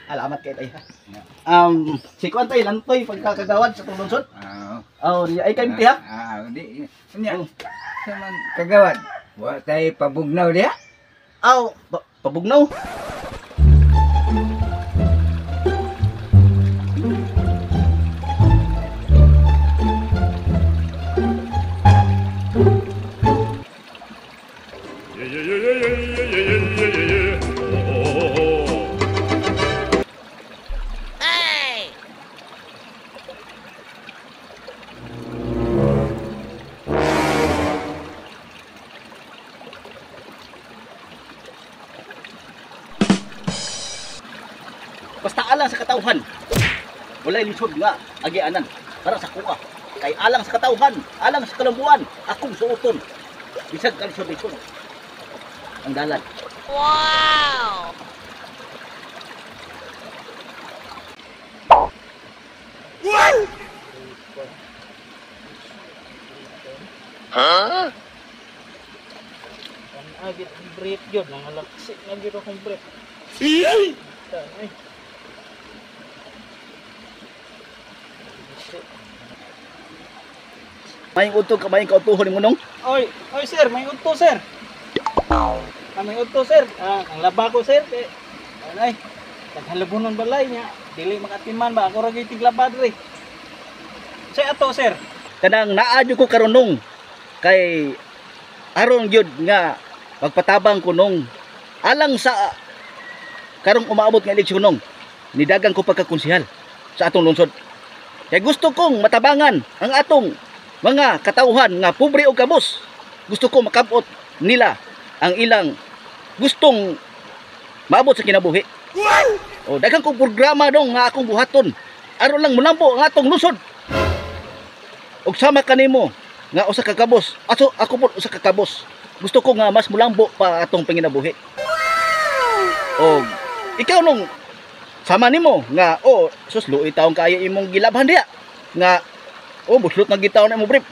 Alamat kay tay. Si kuan tay lantoy pagkakagawad sa tong lungsod. Ah. Oh, niya ay kay ha. Ah, di. Nya. Sa man kagawad. Wa tay pabugnaw diha. Aw, pabugnaw. Yeah, yeah, yeah, yeah, yeah, yeah, yeah, yeah, yeah. Oh, oh, oh, oh. Basta alang sa katawhan. Walay lisod nga agianan para sa kuha. Kay alang sa katawhan, alang sa kalambuan, akong suoton. Bisag kalisod-lisod. Ang dalan. Wow! Ang agit ang brief yun, ang alaksi na gyud akong brief. Ay. May utog ka, may kautuhon nimo nong. Oy, oy sir, may udto sir. Ah, may udto sir. Ah, ang laba ko sir. Eh, ay, taghalabonon balay niya. Dili makatiman ba ako ra gyud tiglaba diri. Say ato sir. Kanang naa jud ko karon nong kay aron gyud nga magpatabang ko nong alang sa karong umaabot nga eleksyon nong nidagang ko pagkakonsehal sa atong lungsod. Kay gusto kong matabangan ang atong mga katawhan nga pobre o kabos. Gusto ko makabot nila ang ilang gustong maabot sa kinabuhi. O daghang kong programa dong nga akong buhaton aron lang mulambo ang atong lungsod. Og sama kanimo nga usa ka kabos. Aso ako po usa ka kabos. Gusto ko nga mas mulambo pa atong panginabuhi. Og ikaw nung sama nimo nga oh sus luoy taong kaayo imong gilabhan diha nga oh buslot na gitaw na imong brief.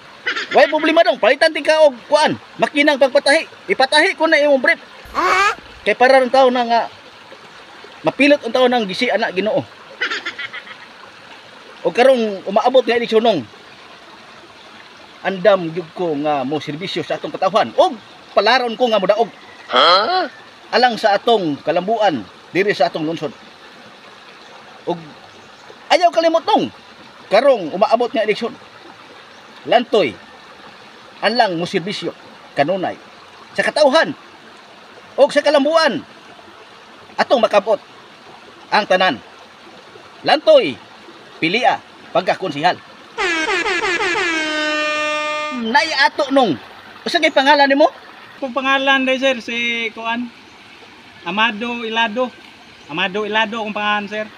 Way problema dong, palitan ti ka og kuan, makinang pagpatahi. Ipatahi ko na imong brief. Kay para ron taon na nga mapilot ang taon ng gisi anak Ginoo. Og karong umaabot nga eleksyon nong andam gyud ko nga mo serbisyo sa atong katawhan og palaron ko nga modaog. Alang sa atong kalambuan diri sa atong lungsod. Og ayaw kalimot nong karong umaabot nga eleksyon. Lantoy alang mo serbisyo kanunay sa katawhan og sa kalambuan atong makabot ang tanan. Lantoy pilia pagkakonsihal. Nay ato nong usa kay pangalan nimo? Kung pangalan day sir si kuan Amado Ilado. Amado Ilado akong pangalan sir.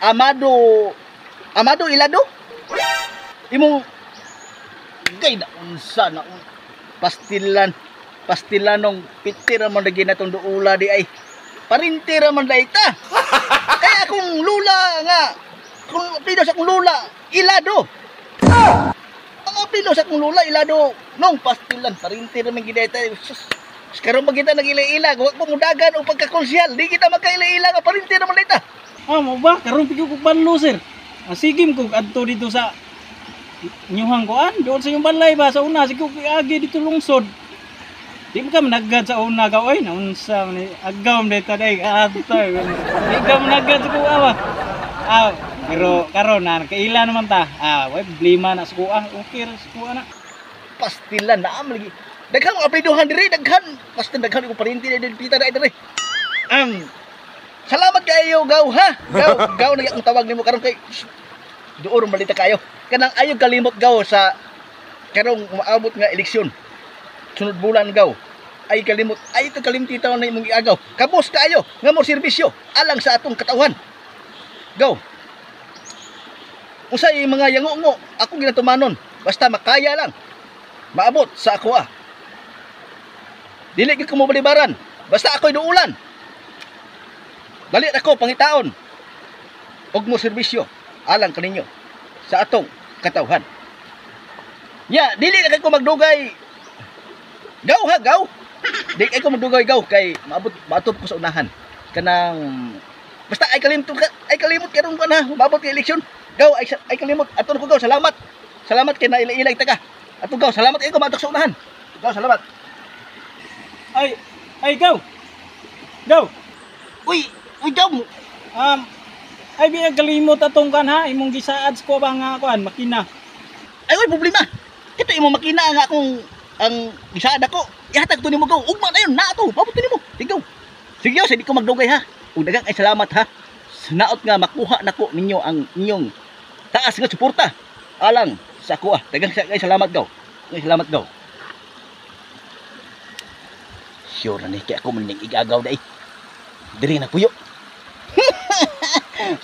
Amado Amado Ilado? Imong gay na unsa na pastilan pastilanong pitira man lagi natong duula di ay parintira man day ta. Kaya akong lula nga kung apelido sa akong lula Ilado. Ang apelido sa akong lula Ilado nong pastilan parintira man gid ta. Sus, karon man kita nagila-ila, wa ko mudagan og pagkakonsyal, di kita magkaila-ila nga parintira man day ta. Ah, mo ba? Karon pigyo ko banlo sir. Ah, sige ko adto dito sa inyuhang kuan, doon sa inyong balay ba sa una sige ko agi dito lungsod. Di mo ka managad sa una ka oy, naunsa man ni agaw man dito day adto. Di ka managad sa kuha ba. Ah, pero karon na kaila naman ta. Ah, way problema na sa kuha. Okay ra sa kuha na. Pastilan na am lagi. Daghan ang apelyidohan diri, daghan. Basta daghan ko parinti na din pita na diri. Salamat kaayo gaw ha. Gaw, gaw na akong tawag nimo karon kay duor malita kayo. Kanang ayaw kalimot gaw sa karong umaabot nga eleksyon. Sunod bulan gaw. Ay kalimot, ay ito kalimti taon na imong giagaw. Kabos kaayo nga mo serbisyo alang sa atong katawhan. Gaw. Usay mga yango-ngo akong ginatumanon. Basta makaya lang. Maabot sa ako ah. Dili gyud ko mobalibaran. Basta ako'y duulan. Dali ako pangitaon. Og mo serbisyo alang kaninyo sa atong katawhan. Nya, dili na kay ko magdugay. Gaw ha, gaw. Di kay ko magdugay, gaw, kay maabot maatop ko sa unahan. Kanang basta ay kalimot ka, ay kalimot karon ko na maabot kay eleksyon. Gaw, ay kalimot. Ato na ko, gaw, salamat. Salamat kay naila-ilay ta ka. Ato, gaw, salamat kay ko maadto sa unahan. Gaw, salamat. Ay, ay, gaw. Gaw. Uy, uy, gaw. Ay bi kalimot atong kan ha, imong gisaad ko ba nga kuan makina. Ay, uy, problema. Kito imo makina ang akong ang gisaad ako. Ihatag to nimo, gaw. Ugma na yun, na to. Paabot to nimo. Sige, gaw. Sige, gaw, sa di ko magdugay ha. Ug daghang ay salamat ha. Naot nga makuha nako ninyo ang inyong taas nga suporta alang sa ako ah. Daghang ay salamat, gaw. Ay salamat, gaw. Sure na ni kay ako man ning igagaw dai. Diri na puyo.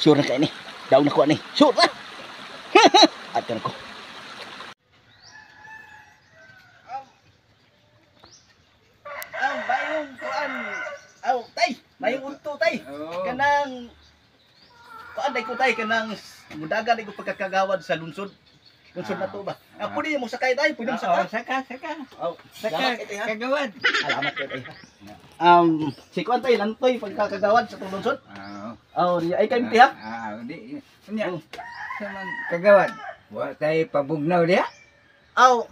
Sure na kay ni. Daw na ko ani. Sure na. Ato na ko. Ang mayong kuan. Aw, tay, mayong unto, tay. Oo. Kanang kuan day ko, tay, kanang mudagan day ko pagkakagawad sa lungsod. Lungsod na to ba? Ah, pwede mo sakay, tay, pwede mo Oo, sakay. saka, saka. Oh, Saka, salamat kay tay ha. kagawad. Salamat kay tay. Si kuan, tay, lantoy pagkakagawad sa tong lungsod. Oo. Oh, ay kay ha. Ah, di. Unya, Oh. sa man kagawad. Wa tay pabugnaw diha. Aw,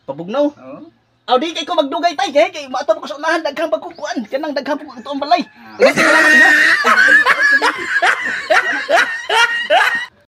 pabugnaw. Oo. Aw, di kay ko magdugay, tay, kay kay maatob ko sa unahan, daghang pagkukuan, kanang daghang pag tuong balay. Ah. Daghang salamat ha.